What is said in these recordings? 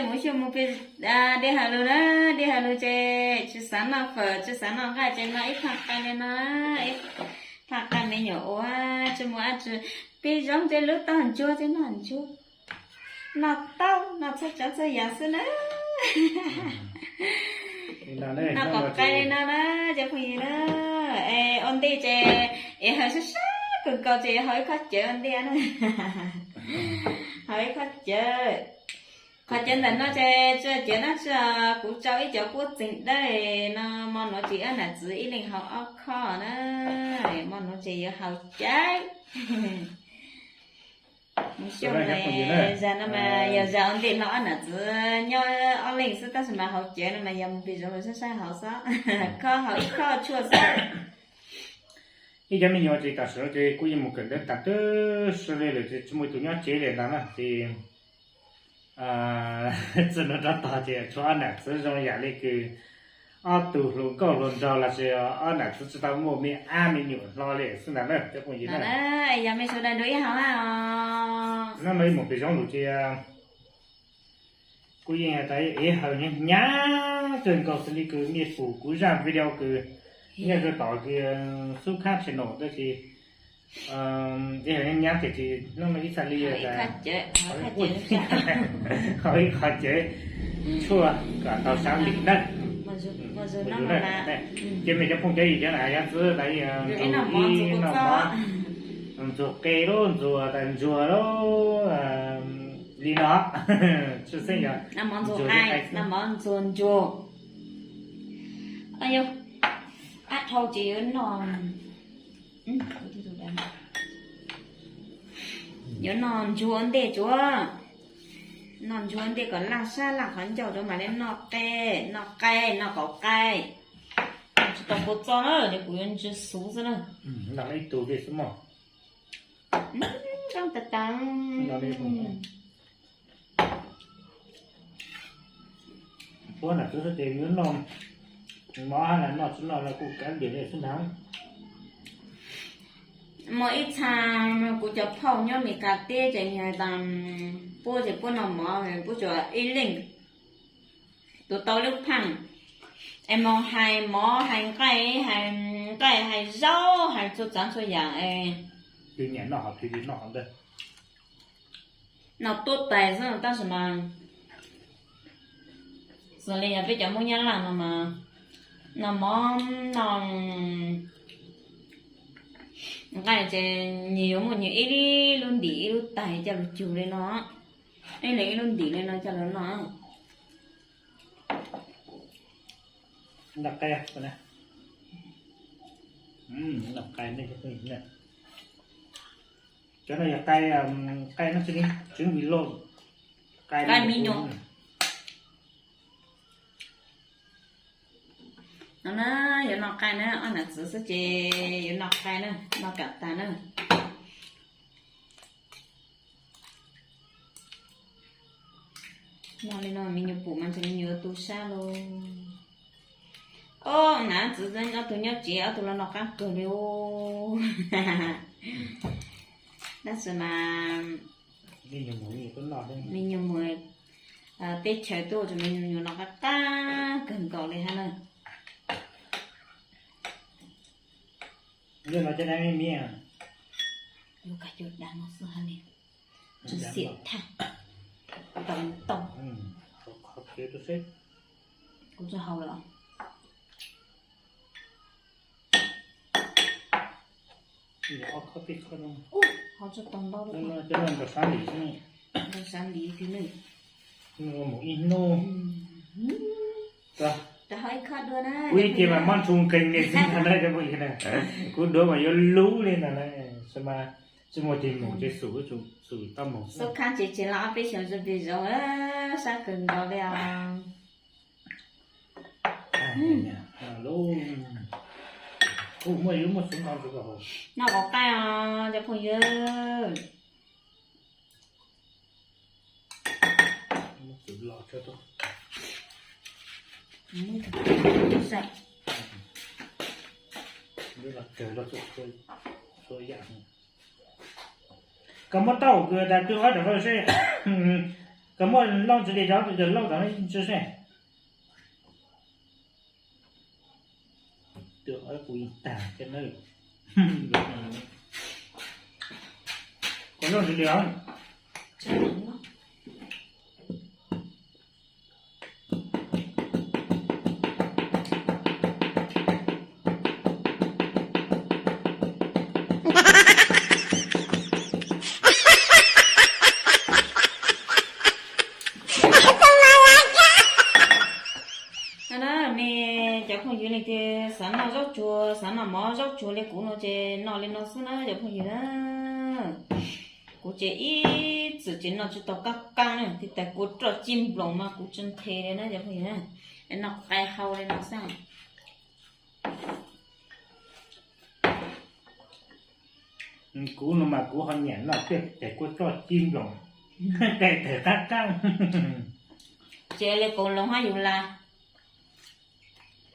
Mus xyuas mus pem dej haus lug na, dej haus lug ces tsis xav noj fawm tsis xav noj nqaij ces noj ib phaj qai li no, ib phaj qai me nyuam ua tsis mus ab tsi. Peb zoo ces lub toj ntsuag ces noj ntsuag, noj tau noj txhua tsav txhua yam xwb na. Noj kom qai li no na cov phooj ywg na. Es ua ntej ces es haus sab sab kawg nkaus ces haus ib khob cawv ua ntej na. Haus ib khob cawv. Qhov cawv ntawm no ces tsis cawv dab tsi, kuv tsau ib cov kuab txeeg dawb no, hmo nuav ces ob nam txwv ib leeg haus ob khob na. Hmo nuav ces yuav haus cawv. Mus xyuas zag no mas yog zag ua ntej hlo ob nam txwv nyob ob leeg xwb tab sis mas haus cawv no mas yog mus pem zoov los saib saib haus xwb, khob haus ib khob tshuaj xwb. Ib cov me nyuam ces tam sim no ces kuj yeej mus kawm ntawv tas twb sawv li lawm ces tsis muaj ib tug nyob tsev li ntag na ces txij no rov tog ces tshuav ob nam txwv zoo yam li kws ob tug hluas nkauj hluas nraug los sis ob nam txwv tsis tau muaj me ab me nyuam hlo li xwb ntag na cov phooj ywg na. Yog me sawv daws nrug ib haus na os. Nyob no ib mus pem zoov lawm ces kuj yeej tas ev haus hnyav hnyav kawg nkaus xws li kws nej pum kuv zaj video kws nyob rau tom kws Xub Khab channel tab sis ev haus hnyav hnyav ces tsis noj ib txha li tas ho ib qho cawv tshuaj kom tau sab lim na. Ces mej cov phooj cov ywg cov nam cov txwv tas ib noj mov ntxuag qe lub ntxuag tas ntsuag lub li no tshwj xeeb yog ntxuag qe, noj mov ntxuag ntsuag. Ab dhau ces yuav noj, yuav noj ntsuag ua ntej tsuav, noj ntsuag ua ntej kom laj sab laj qhov ncauj tsuav mam li noj qe, noj qe noj kom qe. Tsis tau kua txob na ces kuv yuav ntsia xuv xwb na. Noj ib tug li xwb mog. Puab nam txwv xwb ces yuav noj mov hab na, noj tsis noj los kuj kav liam li xwb ntag. Muaj ib txha kuv cov phauj nyob Mes Kas teb ces nws hais tas puab ces puab noj mov puab tsuas ib leeg tuav tau lub phaaj es moog hais mov hais nqaij, hais nqaij hais zaub hais txhua tsav txhua yam es noj tuab tais xwb tab sis mas xws li yog peb cov Hmoob Nyab Laj no mas noj mov noj nqaij ces nyias yuav muaj nyias ib lub ntim ib lub tais coj lug cug li no, ib leeg ib lub ntim li no coj lug noj. Noj qe, noj qe, cov no yog qe, qe no tsis li, tseev vim loj, qe me nyuam. No na, yuav noj qe na, ob nam txwv xwb ces yuav noj qe na, noj kam tag na. Noj li no me nyuam pum mas ntshe me nyuam tu sab lauj. Ob nam txwv ob tug nyob tsev ob tug los noj qab kawg li. Tab sis mas me nyuam mus teb chaws tuaj ces me nyuam noj qab qab kawg nkaus li hab na. Yuav los cov dab me me, yuav kag cov dab no xwb hab li. Tsis xiam thaj, tau tau. Kuv tsis haus lawm. Haus tsis tau ntau li. Ntau sab lim xwb. Ntau sab lim xwb. Mus ib hnub. Ua ib ce mas mob ntshua nqees li xwb ntag na cov phooj ywg na. Kuv duav mas yuav lub li ntag na. Tsis muaj tig moog ces xum, xum tau moog xwb. Xub Khab ces tsev los ob peb xyoos tsis plig zoo, sab kawg nkaus li os. Kuv muaj ib lub muaj xub no, noj qos qaij os cov phooj ywg. Koj muab tauj kws tas twb qhov rau koj seb, koj Cov muaj lauj ntsis li rau, cov lauj rau ntsis seb. Cov lauj ntsis li os. Cov phooj ywg leej twg xav noj zaub tsuag, xav noj mov zaub tsuag li kuv no ces noj li no xwb na cov phooj ywg na. Kuv ces ib txwm ces noj tsis tau qab qab na, thiab tais kua roj cij nploos mas kuv tsis nthe li na cov phooj ywg na. Noj qai hau li no xwb. Kuv no mas kuv ho nyiam noj tej tais kua roj cij nploos, tej tais qab qab. Ces li kaus hloov hab yus las,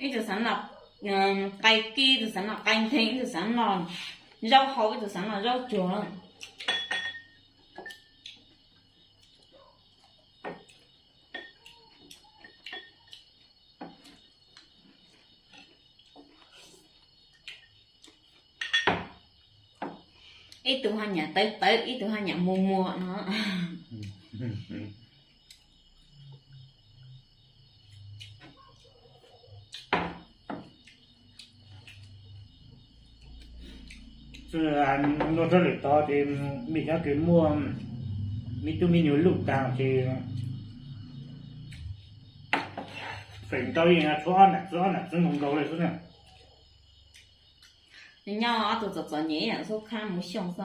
ib tug xav noj qai kib, ib tug xav noj qai nthe, ib tug xav noj zaub hau, ib tug xav noj zaub tsuag. Ib tug ho nyiam tawv tawv, ib tug ho nyiam muag muag no. Luag rau lwm tog ces me cov kws muaj me tub me nyuam luj taag ces feem ntau yeej tshuav ob nam txiv, ob nam txiv nkaus nkaus li xwb na. Nyob ob tug txom txom nyem ib yam xub khab mus xyooj xwb.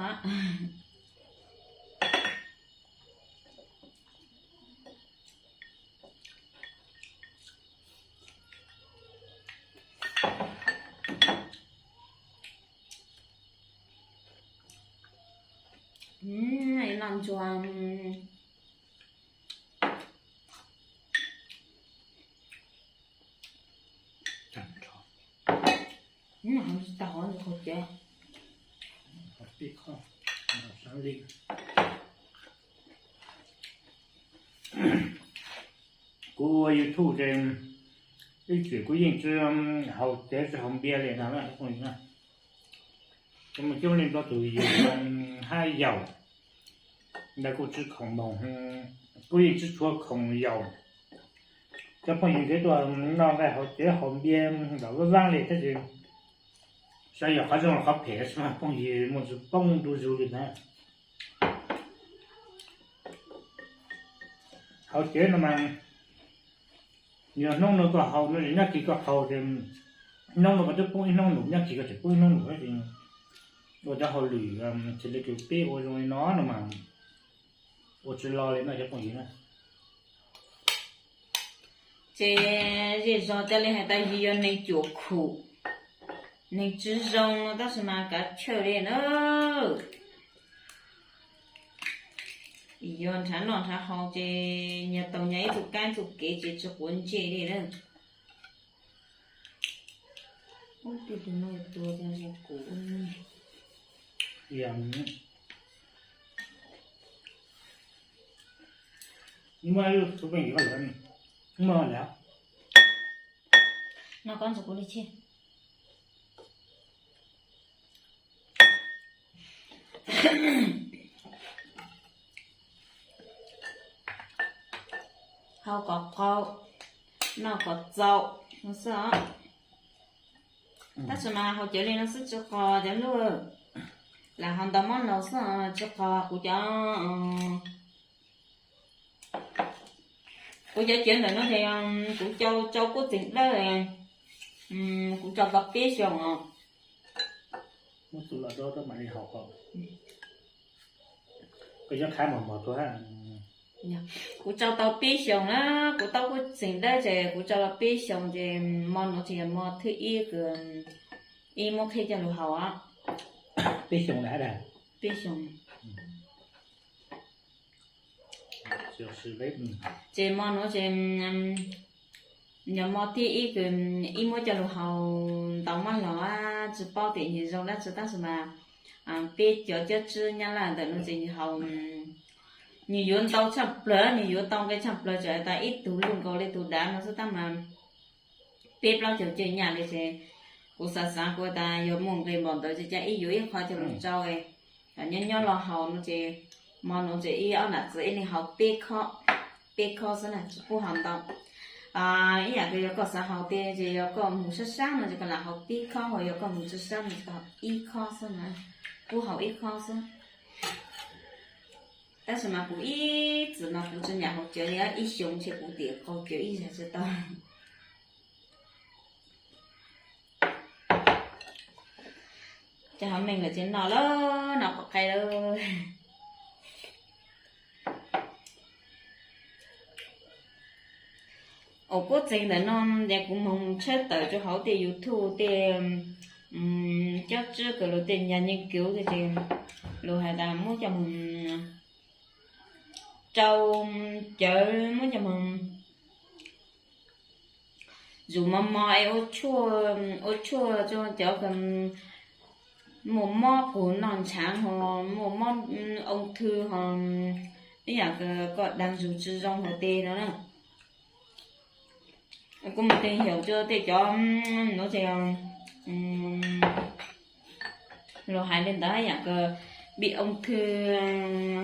Noj ntsuag. Tsis tau hov ntsis qhov tias, kuv ua YouTube ces ib txwm kuv yeej tsis haus cev tsis haus npias li ntag na. Kuv mus coob leej ntau tus yug hab yaus ntawd kuj tsis khoom moog, kuj yeej tsis tshua khoom yaus. Cov phooj ywg kev tuaj noj nqaij haus cev haus npias ntawm vaj vaab li tab sis xyov yog qhov zoo los qhov phem, phooj ywg muaj tsis poob ntu zus li ntawd. Haus cev no mas yog hnub no koj haus no ces nyob kis koj haus ces hnub no koj twb poob ib hnub nus, nyob kis koj tseem poob ib hnub nus, ua cov hauj lwm cia li kws peb ua zoo li no no mas ua tsis lo li no cov phooj ywg na. Ces zej zog ca le has tas yus yog neeg cuam khum, neeg tsis zoo no tab sis mas kav chawj li na. Yog nrhav noj nrhav haus ces nyias tau nyias ib tug kab ib tug kev ces tsis quav ntsej li na. Ub, tus no tua zoo kuv. Muaj ib tug phooj ywg lawm, muaj lawm. No koj ntxuav kuv li tsis. Haus kom qau, noj kom txaus no xwb os. Tab sis mas haus cawv li no xwb tsis qos cov luj, lam haus ntau mab laus xwb tsis qos. Kuv cov, kuv cov cawv ntawm no ces kuv cau tsau kuj txeem dawb, kuv tsau tau peb xyoos os. Koj cov khav mos mos tuag. Kuv tsau tau peb xyoos na, kuv taub kuj txeem dawb ces kuv tsau tau peb xyoos ces mo nuav tsis yog mo thwj ib kws ib muab qhib coj lug haus. Peb xyoos lawm. Peb xyoos. Ces mo nuav ces yog mo thib ib kws ib muab coj lug haus ntau mab laus, tsis paub tias nws zoo dab tsi tab sis mas peb cov cawv tswb nyab laj ntawm no ces nws haus Nws yuav ntau tshaj plaws, nws yuav tau nqe tshaj plaws, txawm tas ib tug luj nkaus li tus dav no xwb tab mas peb plaub caug caum nyaj li ces kuv xav xav kuv tas yog muaj nqe npaum ntawd ces cia ib yuav ib qho coj mus rau nyob nyob los haus no ces hmo no ces ib ob nam txiv ib leeg haus peb khob, peb khob xwb na, tsis pub haus ntau. Ib yam li yog koj xav haus tiag ces yog koj mus sab sab no ces koj lam haus peb khob, ho yog koj mus tsis sab no ces koj haus ib khob xwb na, pub haus ib khob xwb. Tab sis mas kuv ib txwm mas kuv tsis nyiam haus cawv li, ib xyoo ces kuv tiam qaug cawv ib zaug tsis tau. Cov hauv meej lawm ces noj lawm, noj qhov qab lawm. Ua kuv txeeg ntawm no ces kuv moog tshawb tawm rau hauv tej YouTube tej cob tswb kws lug tej nyag nyiaj kws tej ces lug has tas muab coj moog rau cawv, muab coj moog zus mov mov es ua tshuaj, ua tshuaj rau cov muaj mob qus noj ntshaav ho muaj mob oo thw ho ib yam koj dag zus tsis zoo hauv tes no na. Kuv mus tig xyaum rau tej cov nuv ces luag hais li ntawd ib yam koj bi oo thw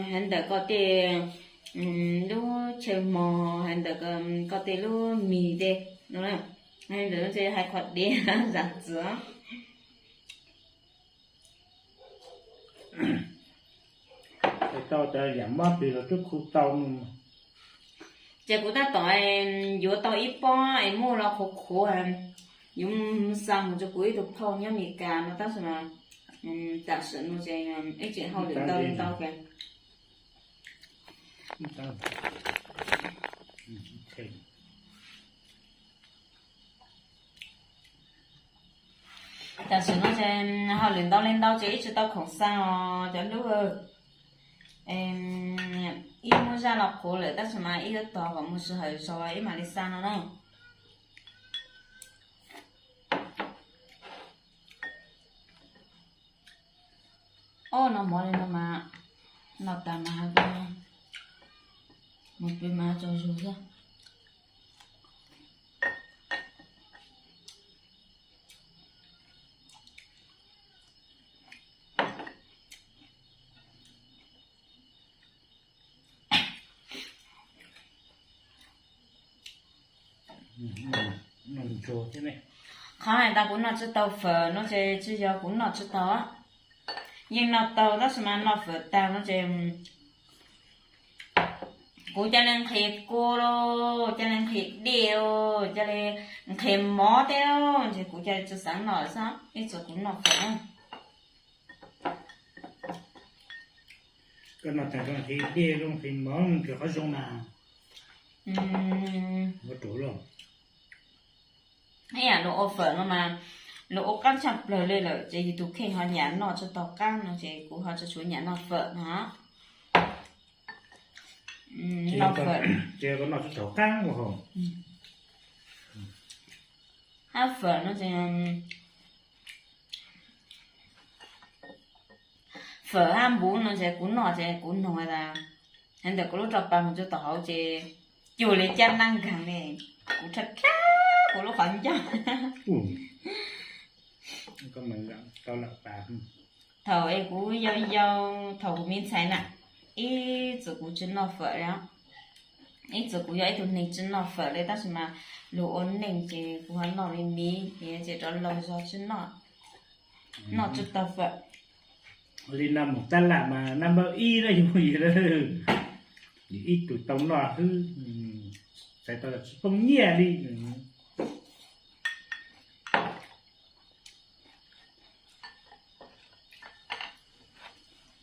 heev ntawm koj tej lub chaw mos, heev ntawm koj tej lub mis tej no. Heev ntawm no ces hais qhov diav zam txim. Tau tas yam mob twg los twb khu tau. Ces kuv tab tom yuav tau ib pob es muaj los qhuav qhuav, yuav xa mus rau kuv ib tug phauj nyob Meskas no tab sis mas tam sim no ces ib tseem hauj lwm ntau li ntau kawg. Tam sim no ces hauj lwm ntau li ntau ces ib tsis tau khoom xa os cov ntuj. Ib muaj zaj los qhuav lawm tab sis mas ib yuav tos kom mus sij hawm zog ib mam li xa no na. Ob no mov li no mas noj tas mas mus pw mas tsaug zug thiab. Qhov hais tas kuv noj tsis tau fawm no ces tsis yog kuv noj tsis tau, yeej noj tau tab sis mas noj fawm tag no ces kuv ca le nqhis kua los, ca le nqhis dej los, ca le nqhis mov thiab ces kuv ca le tsis xav noj xwb, ib txwm kuv noj fawm. Koj noj tag nqhis dej los nqhis mov nws qhov zoo mas. Ib yam luag ua fawm no mas luag ua qab tshaj plaws li lawm ces yus tus kheej ho nyiam noj tsis tau qab no ces kuv ho tsis tshua nyiam noj fawm no. Noj fawm, ces koj noj tsis tau qab. Hab fawm no ces fawm hab npuv no ces kuv noj ces kuv noog tas, heev ntawm kuv lub roj pas mus rau tom hauv ces cuag li caj nab nkaag li, kuv rhab rhab kuv lub qhov ncauj. Thaum es kuv yau yau, thaum kuv me ntxhais na, ib txwm kuv tsis noj fawm li, ib txwm kuv yog ib tug neeg tsis noj fawm li tab sis mas luag ua neej ces kuv ho noj li miv ces rov laug zog tsis noj, noj tsis tau fawm. Li no mus tab lam mas naj npawb ib na yus yus, yus ib tug tau noj xwb, txhais tau tsis poob nyiaj li.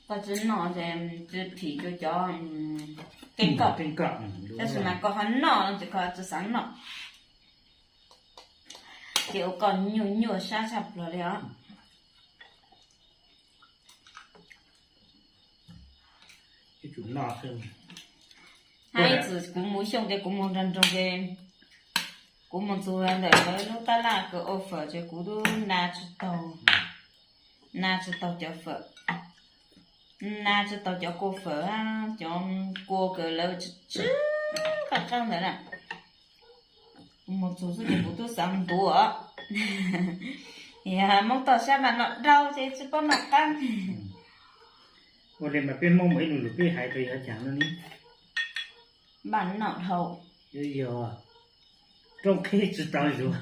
Koj tsis noj ces tsis phim rau cov keeb koj, tab sis mas koj ho noj no ces koj tsis xav noj, ces ua koj nyuaj nyuaj sab tshaj plaws li os. Hab ib txwm kuv mus xyooj ces kuv mus nrog nroog ces kuv mus txug ntawm lawv lub tab laj kws ua fawm ces kuv tub na tsis taug, na tsis taug cov fawm. Na tsis tau cov kua fawm, cov kua kawg lawv tsis qab qab ntawd na. Kuv mus txug xwb ces kuv twb xav ntuav. Yog Hmoob toj siab mas noj dhau ces tsis paub noj qab. Ua li mas peb Hmoob mus ib lus lus peb hais rau yog cas no ne? Npaj noj dhau. Yog, yog, roob qhib tsis tau zuag.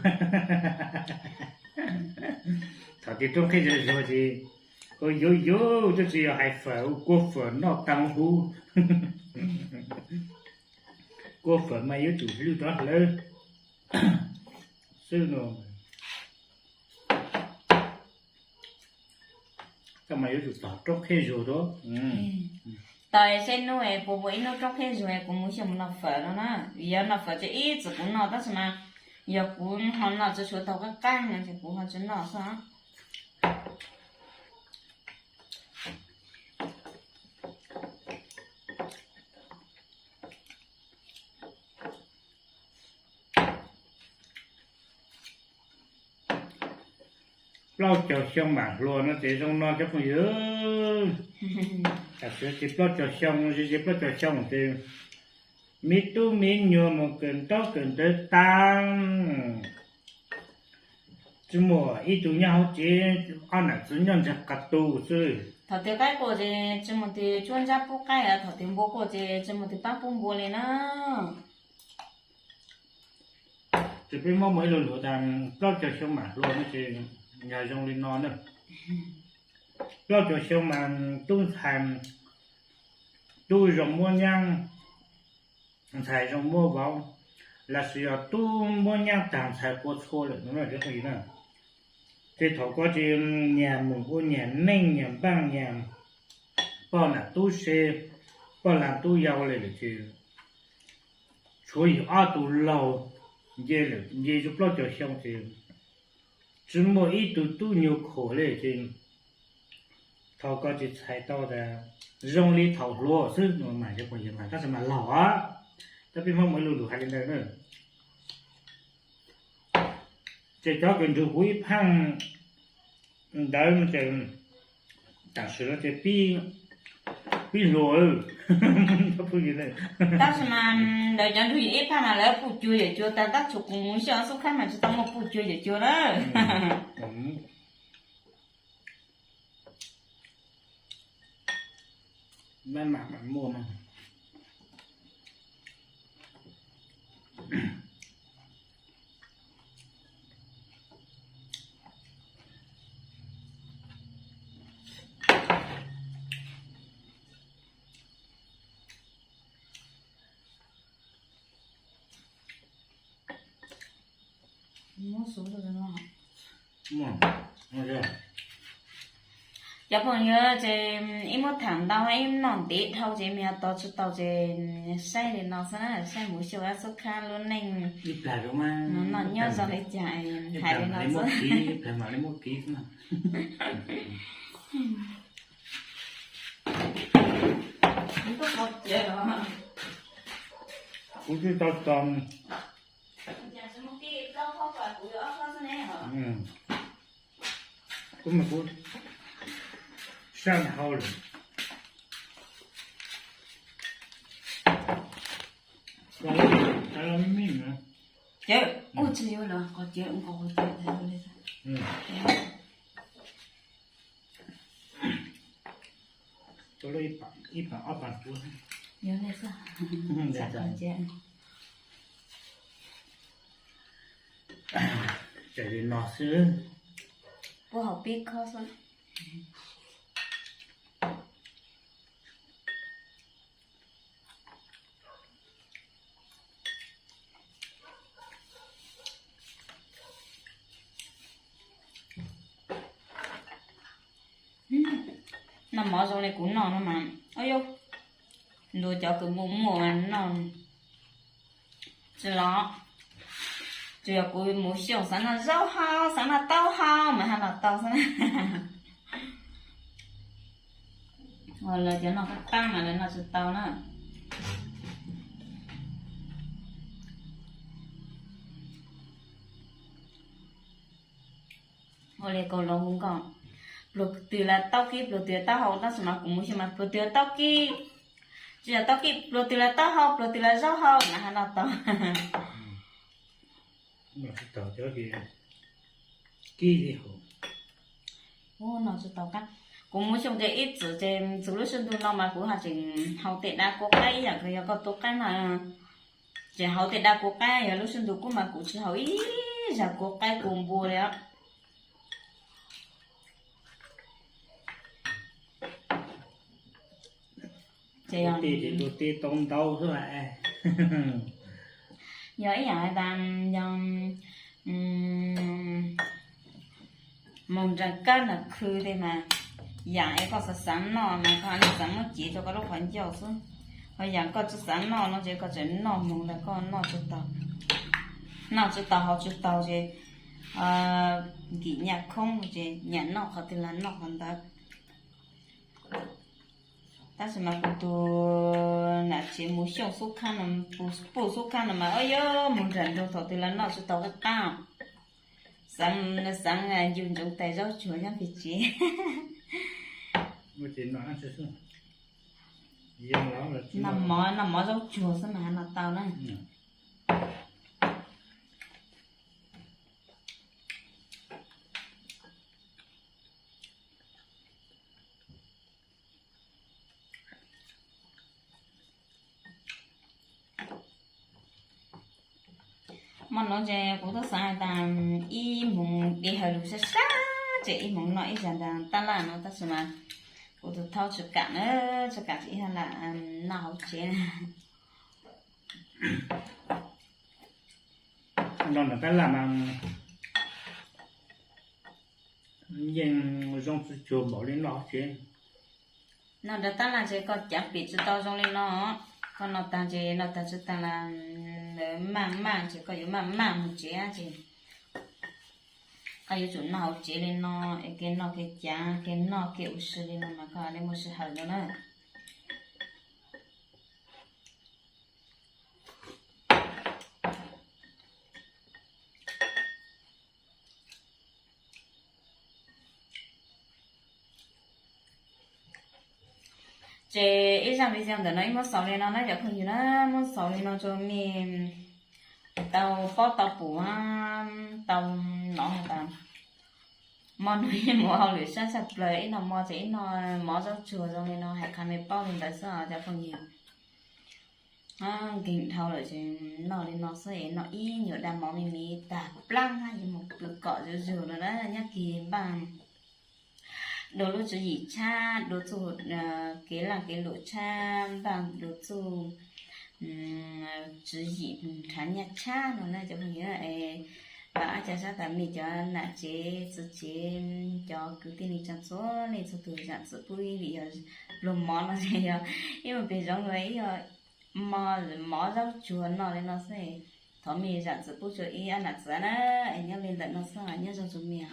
Thaum tias roob qhib tsis tau zuag ces, yuav yuav twb tsis yog hais fawm, kua fawm noj tau huv. Kua fawm mas yuav tsum hlwj rov hlawv xwb no. Koj mas yuav tsum tom roob qhib zuag rau. Tos seb hnub puas muaj ib hnub roob qhib zuag kuv mus xyuas mus noj fawm no na. Vim yog noj fawm ces ib txwm kuv noj tab sis mas yog kuv ho noj tsis tshua tau qab qab no ces kuv ho tsis noj xwb. Plaub caug xyoo mam hluas no ces zoo no cov phooj ywg. Tam sim no ces plaub caug xyoo, ze ze plaub caug xyoo ces me tub me nyuam mus kawm ntaub kawm ntawv tas, tsis muaj ib tug nyob hauv tsev, ob nam txiv nyob ntawm qab tu xwb. Thaum twg qaib quaj ces tsis muaj tus tsuab ntsab pub qaib, thaum twg npua quaj ces tsis muaj tus pab pub npua li na. Ces peb Hmoob muaj ib lo lus tas plaub caug xyoo mam hluas no ces yog zoo li no na. Plaub caug xyoo mas tub ntxhais, tub zoo muab nyab, ntxhais zoo muab vauv, los sis yog tub muab nyab tag ntxhais qua txhua lawm no na. Ces thaum ko ces nyias mus ua nyias neej nyias npaj nyias, poj nam tub se, poj lag tub yau li lawm ces tshuav yus ob tug laug nce lawm, nce zuj plaub caug xyoo ces tsis muaj ib tug tub nyuag khuam li ces thaum ko ces txhais tau tas zoo li thaum hluas xwb no mas, tab sis mas laug os, tab peb Hmoob muaj ib lo lus hais li ntawd na. Ces cov kws nrug kuv ib phaaj ntawd ces tam sim no ces pib hluas. Tab sis mas ntawd cov nrug yus ib phaaj mas lawv puj cuag yawm cuag tas, tab sis kuv mus xyuas xub khab mas tsis tau muaj puj cuag yawm cuag na. Cov phooj ywg, ces ib muab tham ntau ib noj ntev dhau ces me nyuam tos tsis tau ces saib li no xwb na, saib mus xyuas xub khab lub neej noj nyob zoo li cas, hais li no xwb. Kuv twb tau tos. Kuv mas kuv sab hau lawm. Cawv, ua tsis yuav los qhov cawv, qhov cawv. Ib pam ob pam cuav. Txawm li no xwb. Puab hauv peb khob xwb. Noj mov zoo li kuv noj no mas, ua yuav ntuas cov kws muaj muaj noj tsis los. Tsuas yog kuv mus xyooj xav noj zaub hau, xav noj taub hau mas ho noj tau xwb na. Ua lawv cov noj qab qab mas lawv noj tsis tau na. Ua li kaus loo hu nkauj, Pluag twg los tau kib, pluag twg los tau hau, tab sis mas kuv mus xyoo mas pluag twg los tau kib, tsis yog tau kib, pluag twg los tau hau, pluag twg los zaub hau na, hais no tau. Kib li hau. Ub, no tsis tau qab. Kuv mus xyoo ces ib txwm ces txug lub sij ntuj no mas kuv ho tseem haus tej dab kua qaib ib yam kws yog koj tua qaib no, ces haus tej dab kua qaib, yog lub sij ntuj kub mas kuv tsis haus ib zag kua qaib kua npua li os. Ces yog, yog ib yam tas, yog moog nraag kab nraag khw tej mas, yam es koj xav xav noj mas koj xav muab cev rau koj lub qhov ncauj xwb. Ho yam koj tsis xav noj no ces koj tseem noj moog ntawd koj noj tsis tau, noj tsis tau haus tsis tau ces nkim nyaj khoob ces nyam noj qhov twg los noj qhov ntawd. Tab sis mas kuv tus nam tsev mus xyooj xub khaab no, puj xub khaab no mas yuav mus nraag nroog thaum twg los noj tsis tau qab qab. Xeev, xeev yus ntsoov tais zaub tsuag nyob pem tsev. Noj mov, noj mov zaub tsuag xwb mas no tau na. Hmo no ces kuv tub xaav has tas ib moog de hawm lug sab sab ces ib moog noj ib zag ntawm tab laj no tab sis mas kuv tus thaub tsis kam na, tsis kam ces ib zag lam noj hauv tsev. Noj ntawm tab laj mas yeej zoo tsis cuag npaum li noj hauv tsev. Noj ntawm tab laj ces koj cav pem tsis tau zoo li no, koj noj taag ces noj taag tsis taag las lawv maj maj ces koj yuav maj maj mus tsev ces koj yuav tsum noj hauv tsev li no es kev noj kev cav kev noj kev ua si li no mas koj li muaj sij hawm no na. Ces ib zaj video ntawm no ib muab xaus li no na cov phooj ywg na, muab xaus li no rau mej tau paub tau pum, tau nov has tas hmo no yeej mus hauj lwm sab tshaj plaws, ib noj mov ces ib noj mov zaub tsuag zoo li no hais qha mej paub li ntawd xwb os cov phooj ywg. Nkeeg dhau lawm ces noj li no xwb es noj ib nyuag dab mov me me tag plaab hab yuav mus pw kom zuj zug no na. Nyob kis npaj dua lub tswv yim tshab, dua txuj kev laj kev luam tshab, npaj dua txuj tswv yim nrhav nyaj tshab no na cov phooj ywg. Vam ab ca sab tas mej cov nam tsev txiv tsev, cov kwv tij neej tsaa txhua leej txhua tug zaam txim pub ib vim yog pluag mov no ces yog ib mus pem zoov ib yog mov zaub tsuag noj li no xwb. Thov mej zaam txim pub rua ib ob nam txiv na, es nyob li ntawm no xwb, nyob zoo rua mej.